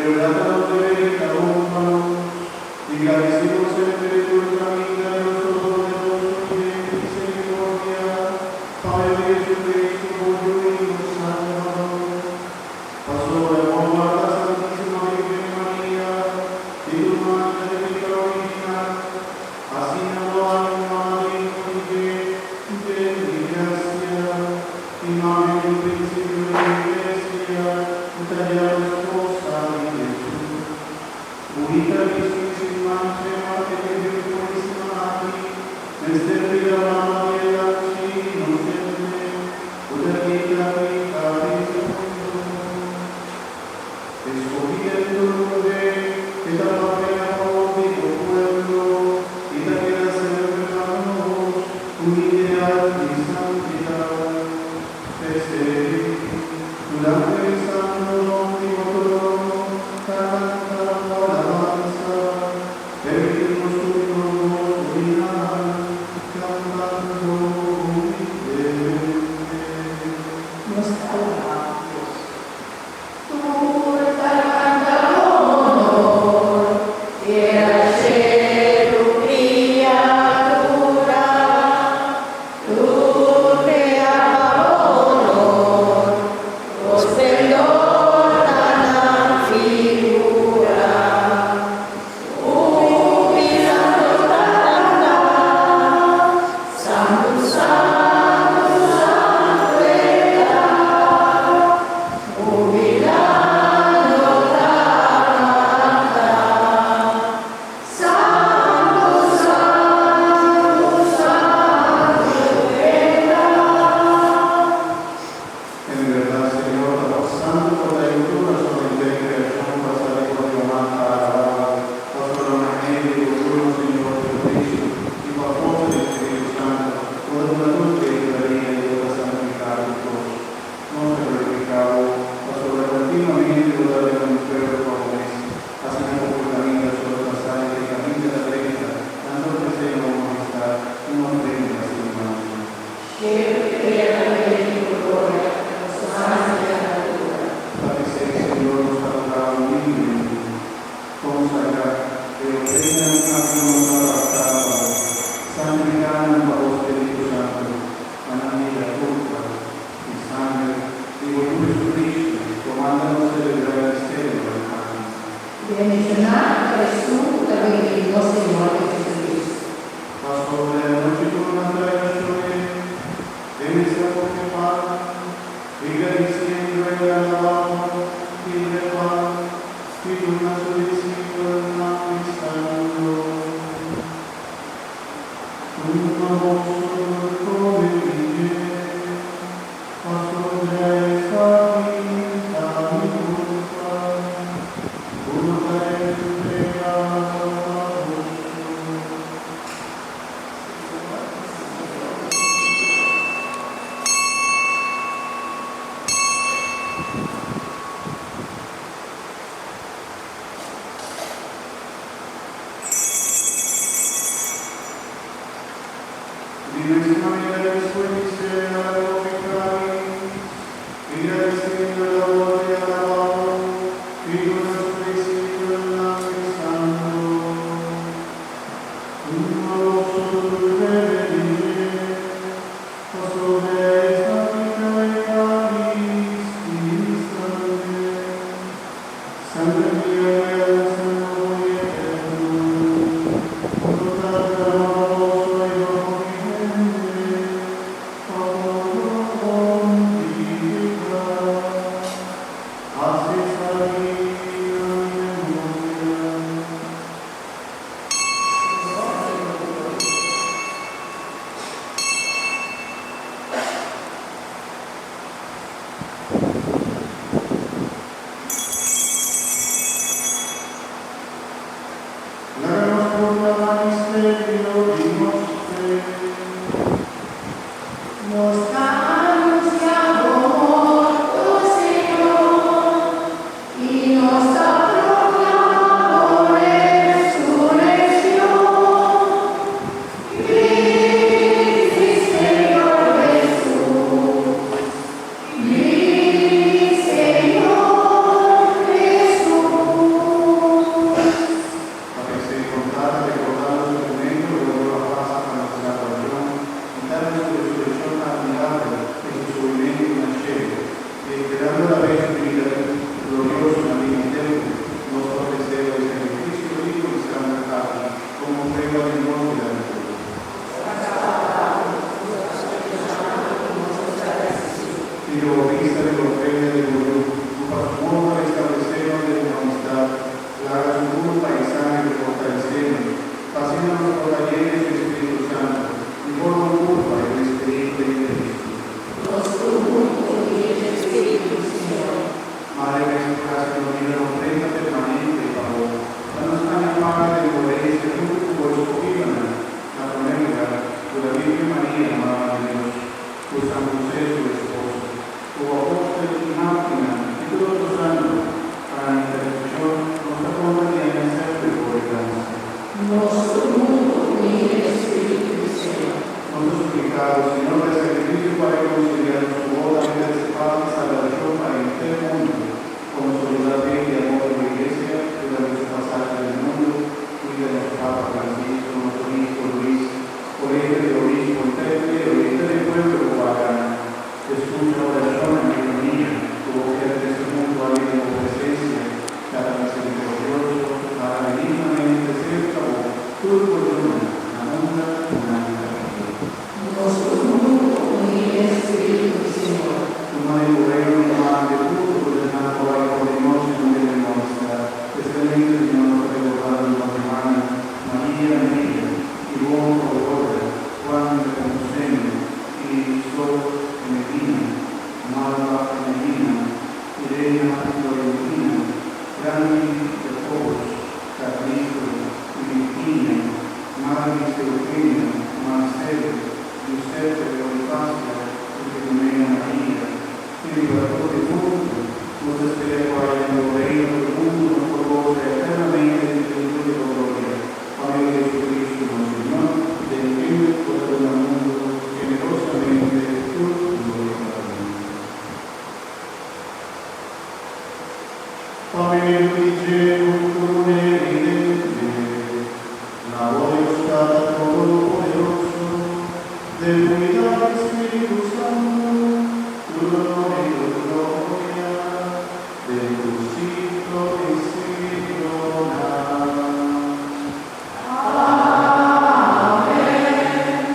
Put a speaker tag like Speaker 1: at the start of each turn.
Speaker 1: bèrdat ta nos deber i ta bon pa nos, i gradisí bo semper i tur kaminda, Dios Todopoderoso i den miserikordia, pa medio di Jesucristo, bo Yu i nos Salbador. Pasobra bo a warda Santísima Virgen Maria di tur mancha di piká original, asina bo a haña un mama digno di dje i den di grasia, i mama di un prinsipio di Iglesia ku ta ya esposa di Hesus. Bunita bisti sin mancha e marka di e beautifulisima aki mester bira mama di e lamchi inosente ku ta kita piká di mundu. Escogi den tur muhe e ta papia na favor di bo pueblo i ta keda semper pa nos un ideal di santidad. P'esei, durante e santo rond di bo trono ta canta bo alabansa, permiti nos uni nos bos ku di nan, cantando humildemente.
Speaker 2: Nos ta alabá Dios.
Speaker 3: Tur ta canta honor, tierra, cielo, criatura, tur te alaba honor, bo splendor ta nan figura. Humilando ta canta, Santu, Santu, Santu e ta. Humilando ta canta, Santu, Santu, Santu e ta.
Speaker 1: En bèrdat, Señor, ta bo santu pa ta i tur rason henter kreashon pa sa di bo yamá ta alabá bo, pasobra na medio di bo Yu nos Señor Jesucristo i pa forsa di Spiritu Santu, bo ta duna tur kriatura bida i bo ta santifiká tur kos. Nos ta glorifiká bo, pasobra kontinuamente bo ta duna un pueblo pa bo mes, asina ku por kaminda solo ta sali te kaminda ta drenta, nan ta ofresé na bo Mahestad un ofrenda sin mancha.
Speaker 3: Cielo i tera ta bini di bo gloria, nos mas di altura.
Speaker 1: Ta p'esei, Señor, nos ta rogá humildemente, konsagrá e ofrendanan aki ku nos a apartá pa bo, santifiká nan pa bo Spiritu Santu, pa nan bira kurpa i sanger di bo Yu Jesucristo, ku manda nos selebrá e misterionan aki.
Speaker 2: Bendishoná ta esun ku ta bini di nos Señor Jesucristo.
Speaker 1: Pasobra e anochi ku nan traishon e, e mester kohe pan, i gradisiendo el a laba bo kibra e pan, i duna su disipelnan bisando, Tuma boso tur kome di dje, pasobra esaki ta mi kurpa, ku lo ta entregá pa boso. Di mes manera despues di sena el a kohe kalis, i gradisiendo el a bolbe alabá bo, i duna su disipelnan, bisando, Tuma boso tur bebe di dje, pasobra esaki ta e kalis di mi sangre. Sangre di aliansa nobo i eterno, ku lo ta derama pa boso i pa hopi hende pa pordon di piká. Hasi esaki na mi memoria. Jacobus, Carlito y Virginia, Marlis Eugenia, Marcelo, Giuseppe Bonifacio y Filomena María, y libertó defunto, nos espera en el reino del mundo, por goza eternamente de plenitud de gloria. Padre Jesucristo, nuestro Señor, de quien por todo el mundo, generosamente, tu gloria. Amém. Amém.